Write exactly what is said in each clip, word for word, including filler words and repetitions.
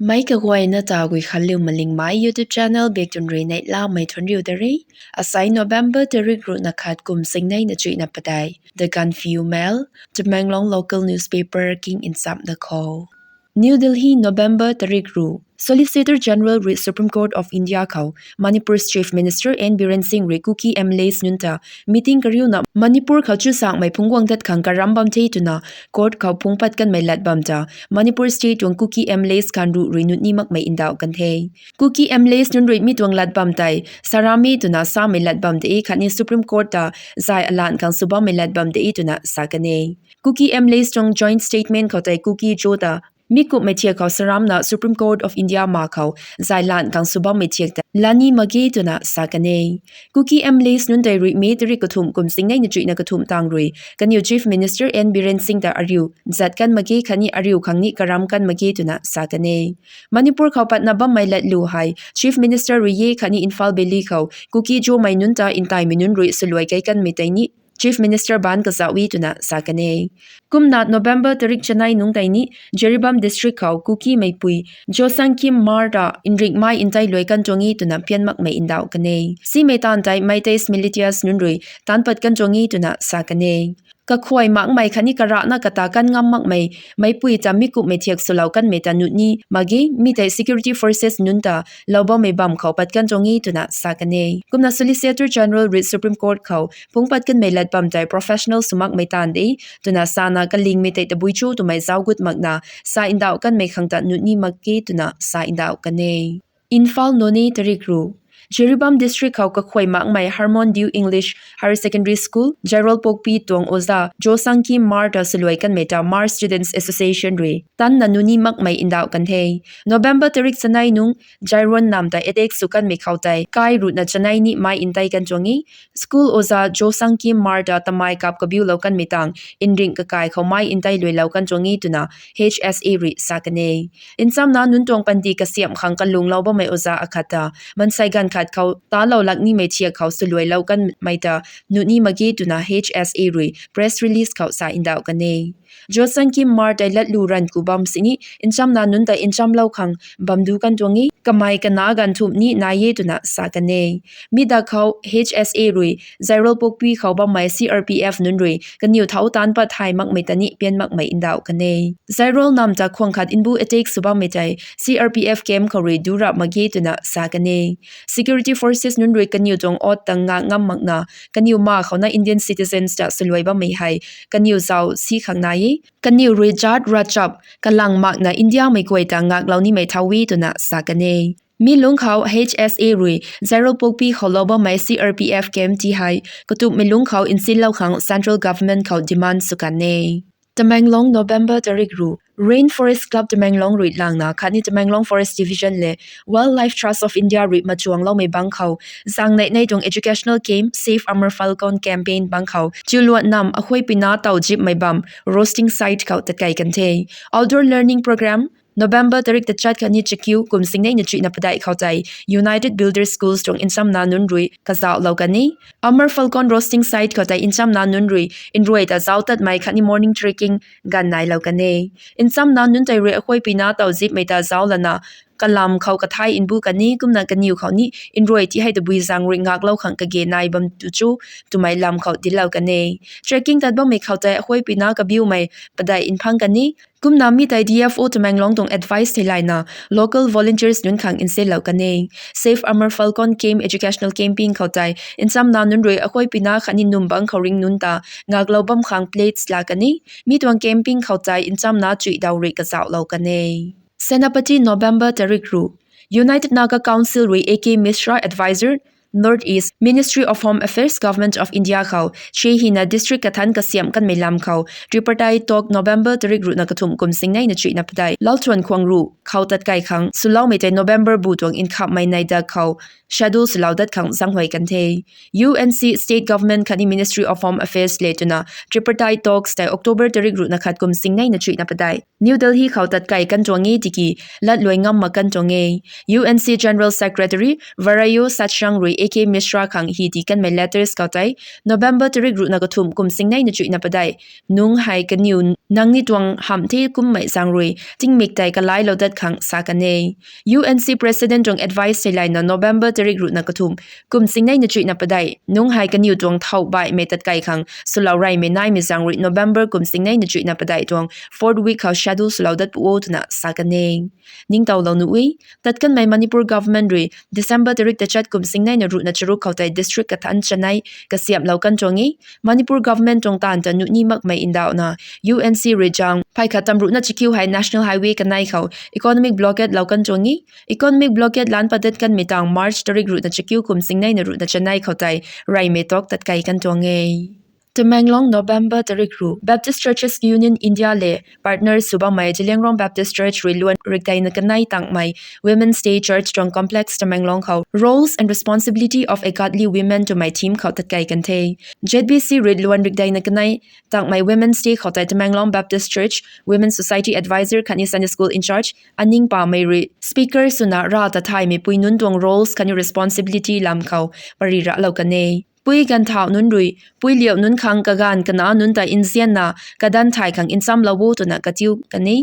Meic kaguayna ta Guikhanliu Malingmei YouTube channel bak tun rui neihlamei thuanc riu da re. Asai November tarik ruhna khat kum singneina chuihna padeih, The Gaanphiu Mail, Tamenglong local newspaper king nchamna khou. New Delhi, November tarik ruh. Solicitor General rui Supreme Court of India khou Manipur's Chief Minister N Biren Singh rui Kuki M L As nunc ta meeting kariuna Manipur khou chuzaenghmei phungc guang dat khang karam bam the twna court khou phungc pat kanmei lat bam ta Manipur State tuang Kuki M L As khanruh rui nunc ni makmei ndauh kan the. Kuki M L As nunc rui mi tuang lat bam tei saram e twna samei lat bam de khatni Supreme Court ta zay alan khang sw bammei lat bam de twna sa kan e. Kuki M L As tuang joint statement khou tei Kuki-Zo ta mi kumhmei thiak khou saramna Supreme Court of India ma khou zay lan khang sw bammei thiak ta lani mak ge twna sa kan e. Kuki M L As nunc tei rui May tarik kathumh kum singneina chuihna kathumh tang rui kaniw Chief Minister N Biren Singh ta ariu zat kan mak ge khatni ariu khang ni karam kan mak ge twna sa kan e. Manipur khou patna bammei latlu hei Chief Minister rui e khatni Imphal Valley khou Kuki-Zomei nunc ta ntaimei nunc rui swluai kei kanmei tei ni Chief Minister baan kazauh e twna sa kan e. Kumna November tarik chanei nungc tei ni Jiribam District khou Kukimeipui Zosangkim Hmar ta nringmei ntei luai kan tuang e twna pian makmei ndauh kan e. Simei taanv tei Meiteis militias nunc rui taanc pat kan tuang e twna sa kan e. Kakhuay makmei khatni karana kata kan ngam makmei meipui ta mi kumhmei thiak swlou kanmei ta nunc ni mak ge, mi tei security forces nunc ta lou bammei bam khou pat kan tuang e twna sa kan e. Kumna Solicitor General rui Supreme Court khou phungc pat kanmei lat bam tei professional sw makmei taanv de twna sana kalingmei tei tabui cho twmei zauc gut makna sa ndauh kanmei khang ta nunc ni mak ge twna sa ndauh kan e. Imphal, Noney tarik ruh. Jiribam District khou kakhuay makmei Harmon Dew English Higher Secondary School, Jairolpokpi tuang oza Zosangkim Hmar ta swluai kanmei ta Hmar Students Association rui tanna nunc ni makmei ndauh kan the. November tarik chanei nungc Jairon nam ta attack sw kanmei khou tei kai ruhna chanei ni mei ntei kan tuang e. School oza Zosangkim Hmar ta tamei kap kabiulou kanmei tang nring kakai khou mei ntei luailou kan tuang e twna H S A rui sa kan e. Nchamna nunc tuang panty kasiamh khang kalunglou bammei oza akhat ta mansei ganv khat khou talou lak nimei thiak khou swluailou kanmei ta nunc ni mak ge twna H S A rui press release khou sa ndauh kan e. Zosangkim Hmar tei latlu ranv ku bam sini nchamna nunc ta nchamlou khang bam du kan tuang e, kamei kana ganv thumh ni nai e twna sa kan e. Mi da khou H S A rui Jairolpokpi khou bammei C R P F nunc rui kaniw thau taanc pat thay makmei ta ni pian makmei ndauh kan e. Jairol nam ta khwang khat mbu attack sw bammei tei C R P F camp khou rui du rap mak ge twna sa kan e. Security forces nunc rui kaniw tuang ot ta ngak ngam makna kaniw ma khouna Indian citizens ta swluai bammei hei kaniw zauc si khang nai e. Kaniw rui jat ravchap kalang makna Indiamei guay ta ngaklou nimei thau e twna sa kan e. Mi lungc khou H S A rui Jairolpokpi khou lou bammei C R P F camp ti hei katumhmei lungc khou nsinlou khang central government khou demand sw kan e. Tamenglong, November tarik ruh. Rainforest Club Tamenglong rui langna khatni Tamenglong Forest Division le Wildlife Trust of India rui machuangloumei bangc khou zang nei nei tuang educational camp Save Amur Falcon campaign bangc khou Chiuluan nam akhuaypuina taw zipmei bam roasting site khou tatkei kan the. Outdoor learning program November tarik tachat khatni chakiu kum singneina chuihna padeih khou tei United Builder Schools tuang nchamna nunc rui kazauhlou kan e. Amur Falcon roasting site khou tei nchamna nunc rui nruai ta zauc tatmei khatni morning trekking ganv nailou kan e. Nchamna nunc tei rui akhuaypuina taw zipmei ta zauc lana kalam khou kathai mbu kan e, kumna kaniw khou ni nruai ti hei tabui zang rui ngaklou khang kage nai bam tu cho twmei lam khou dinclou kan e. Trekking tat bammei khou tei akhuaypuina kabiumei padeih mphang kan e. Kumna mi tei D F O Tamenglong tuang advice thei layna local volunteers nunc khang nsinlou kan e. Save Amur Falcon Camp educational camping khou tei nchamna nunc rui akhuaypuina khatni num bangc khou ring nunc ta ngaklou bam khang plates la kan e. Mi tuang camping khou tei nchamna chuihdaw rui kazauhlou kan e. Senapati, November tarik ruh. United Naga Council rui A K Mishra, Advisor, North East, Ministry of Home Affairs, Government of India khou che hina district kathanc kasiamh kanmei lam khou tripartite talk November tarik ruhna kathumh kum singneina chuihna padeih Lalthuankhwang ruh khou tatkei khang swloumei tei November bu tuang nkhamhmei nei dak khou schedule swlou dat khang zaenghuay kan the. U N C, State Government khatni Ministry of Home Affairs le twna tripartite talks tei October tarik ruhna khat kum singneina chuihna padeih New Delhi khou tatkei kan tuang e tiki latluai ngam mak kan tuang e. U N C General Secretary Vareyo Tshachang rui A K Mishra khang hi ti kanmei letters khou tei November tarik ruhna kathumh kum singneina chuihna padeih nungc hei kaniw nangniw tuang hamh the kummei zaeng rui tingmik tei kalailou dat khang sa kan e. U N C President tuang advice theilayna November tarik ruhna kathumh kum singneina chuihna padeih nungc hei kaniw tuang thow baihmei tatkei khang swlou reymei naimei zaeng rui November kum singneina chuihna padeih tuang fourth week khou schedule swlou dat pu o twna sa kan e. Ningtowlou nuh e, tat kanmei Manipur government rui December tarik tachat kum singneina ruhna charuk khou tei district kathanc chanei kasiamhlou kan tuang e. Manipur government tuang taanv ta nuh ni makmei ndauhna U N C rui zaeng phay khat tamruhna chakiu hei National Highway kanei khou economic blockade lou kan tuang e. Economic blockade lan padat kanmei tang March tarik ruhna chakiu kum singneina ruhna chanei khou tei reymei tok tatkei kan tuang e. Tamenglong, November tarik ruh. Baptist Churches Union India le partner sw bammei Zeliangrong Baptist Church rui luan rikdeina kanei tangmei Women's Day Church tuang complex Tamenglong khou Roles and Responsibility of a Godly Woman twmei theme khou tatkei kan the. Z B C rui luan rikdeina kanei tangmei Women's Day khou tei Tamenglong Baptist Church Women's Society Advisor khatni Sunday School in charge Aning Pamei rui speaker swna rav ta thaymei pui nunc tuang roles khatni responsibility lam khou pary raclou kan e. Pui ganv thauh nunc rui pui liauh nunc khang kaganv kana nunc ta nzianna kadan thay khang nchamlou o twna katiu kan e.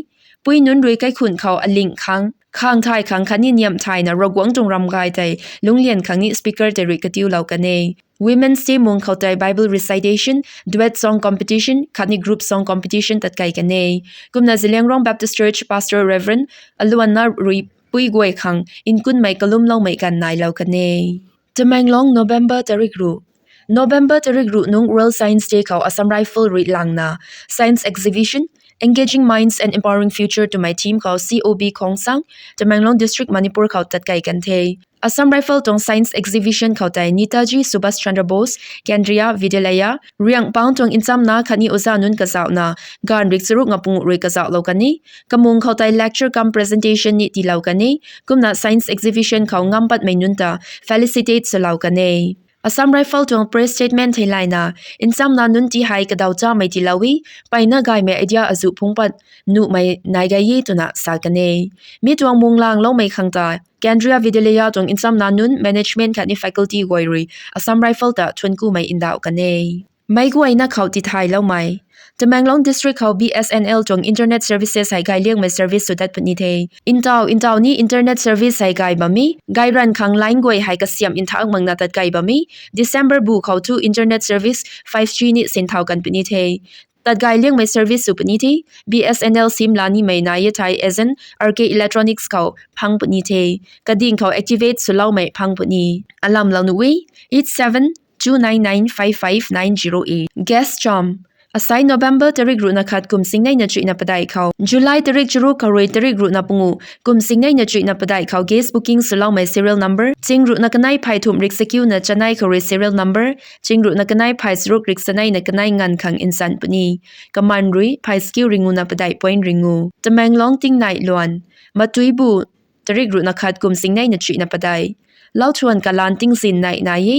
Pui nunc rui kaikhun khou aling khang, khang thay khang khatni niamh thayna Ravguangc tuang ramgay tei lunglian khang ni speaker tei rui katiulou kan e. Women's Day mung khou tei Bible recitation, duet song competition khatni group song competition tatkei kan e. Kumna Zeliangrong Baptist Church Pastor Reverend Aluanna rui pui guay khang nkunmei kalumloumei ganv nailou kan e. Tamenglong, November tarik ruh. November tarik ruh nung World Science Day khou Assam Rifle rui langna Science Exhibition, Engaging Minds and Empowering Future twmei theme khou C O B Khongsang, Tamenglong District, Manipur khou tatkei kan the. Assam Rifle tuang Science Exhibition khou tei Netaji Subhas Chandra Bose Kendriya Vidyalaya, Riangpang tuang nchamna khatni oza nunc kazauhna ganv rik charuk nga punguh rui kazauhlou kan e. Kamung khou tei lecture cum presentation ni tiilou kan e. Kumna Science Exhibition khou ngam patmei nunc ta felicitate swlou kan e. Assam Rifle tuang press statement theilayna, nchamna nunc ti hei kadaw chamei tiilou e, mpeyna gaymei idea azuh phungc pat nuhmei nai gay e twna sa kan e. Mi tuang munglang loumei khang ta Kendriya Vidyalaya tuang nchamna nunc, management khatni faculty guay rui Assam Rifle ta thuankumei ndauh kan e. Meic guayna khou tithayloumei. Tamenglong District khou B S N L tuang internet services hei gayliangmei service sw dat puni the. Ntaw ntaw ni internet service hei gay bam e, gay ranv khang line guay hei kasiamh nthak makna tatkei bam e. December bu khou thu internet service five G ni sinthau kan puni the. Tat gayliangmei service sw puni the. B S N L sim la nimei nai e thei agent R K Electronics khou phang puni the. Kading khou activate swloumei phang puni. Alamlou nuh e, eight seven two nine nine five five nine zero e. Gas cham. Asai November tarik ruhna khat kum singneina chuihna padeih khou July tarik charuk khou rui tarik ruhna punguh kum singneina chuihna padeih khou gas booking swloumei serial number ching ruhna kanei phey thumh rik sakiuna chanei khou rui serial number ching ruhna kanei phey charuk rik saneina kanei nganv khang nsan puni. Kaman rui phey sakiu ringuna padeih point ringu. Tamenglong tingnai luan. Matuibu tarik ruhna khat kum singneina chuihna padeih. Lauthuan kalan tingzin nai nai e,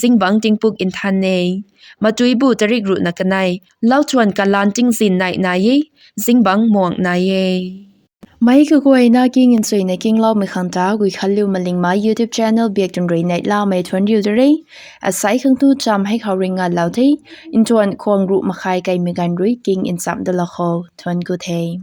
zingbangc tingpuk nthan e. Matuibu tarik ruhna kanei. Lauthuan kalan tingzin nai nai e, zingbangc muang nai e. Meic kaguayna king nchuina kingloumei khang ta Guikhanliu Malingmei YouTube channel biak twn rui neihlamei thuanc riu de re. Asai khang tu cham hei khou ringngatlou the. Nthuan khwang ruh makhai kaimei ganv rui king nchamh dalou khou thuanc ku the.